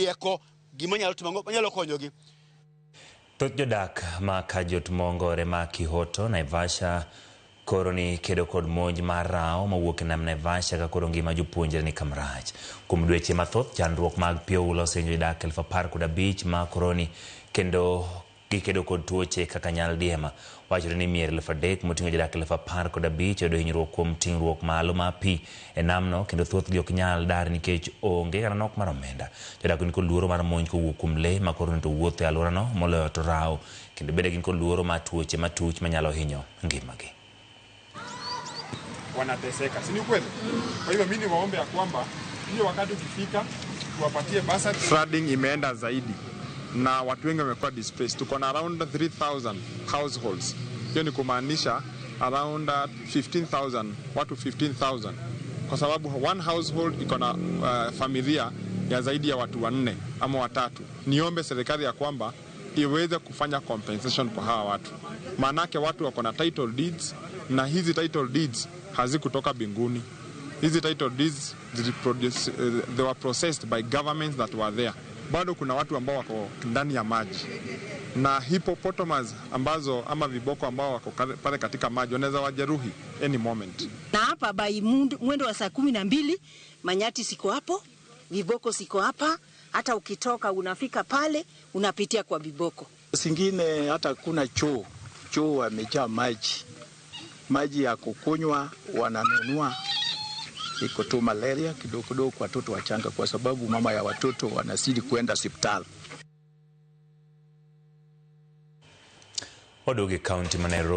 Rieko gima nyalo timo manyalo konyogi. Thoth jodak ma Kajot mongore ma Kihoto, Naivasha koro ni kedo kod monj mar rao mawuok e nam Naivasha ka koro ngima jopuonjre ni kamrach. Kuom dweche mathoth, chandruok mag pi oula osehinyo jodak 15,000 ma koroni kendo gikedo kod tuoche kaka nyaldiema. Wachore ni mier 3,000 moting'o jodak 15,000 oyudo hinyruok kuom ting'ruok malo mar pi e namno kendo thothgi ok nyal dar nikech onge kata nok mar omenda. Jodak ni kod luoro mar monj kowuok kuom lee ma koro to wuotho e alworano moloyo to rawo kendo bende gin kod luoro mar tuoche matuch manyalo hinyo ngimagi. Wanateseka, si ni kweli? Kwa hivyo mimi niwaombe ya kwamba hiyo wakati ukifika tuwapatie bursary. Flooding imeenda zaidi na watu wengi wamekuwa displaced. Tuko na around 3000 households, hiyo ni kumaanisha around 15,000 watu 15,000 kwa sababu one household iko na familia ya zaidi ya watu wanne ama watatu. Niombe serikali ya kwamba iweze kufanya compensation kwa hawa watu, maanake watu wako na title deeds na hizi title deeds hazikutoka mbinguni. Hizi title deeds they were processed by governments that were there. Bado kuna watu ambao wako ndani ya maji na hippopotamus ambazo ama viboko ambao wako pale katika maji wanaweza wajeruhi any moment. Na hapa by mwendo wa saa 12 manyati siko hapo, viboko siko hapa, hata ukitoka unafika pale unapitia kwa viboko. Singine hata kuna choo, choo wamejaa maji, maji ya kukunywa wananunua, iko tu malaria kidogo kidogo kwa watoto wachanga, kwa sababu mama ya watoto wanazidi kwenda hospitali. Waduogo e kaunti ma Nairobi.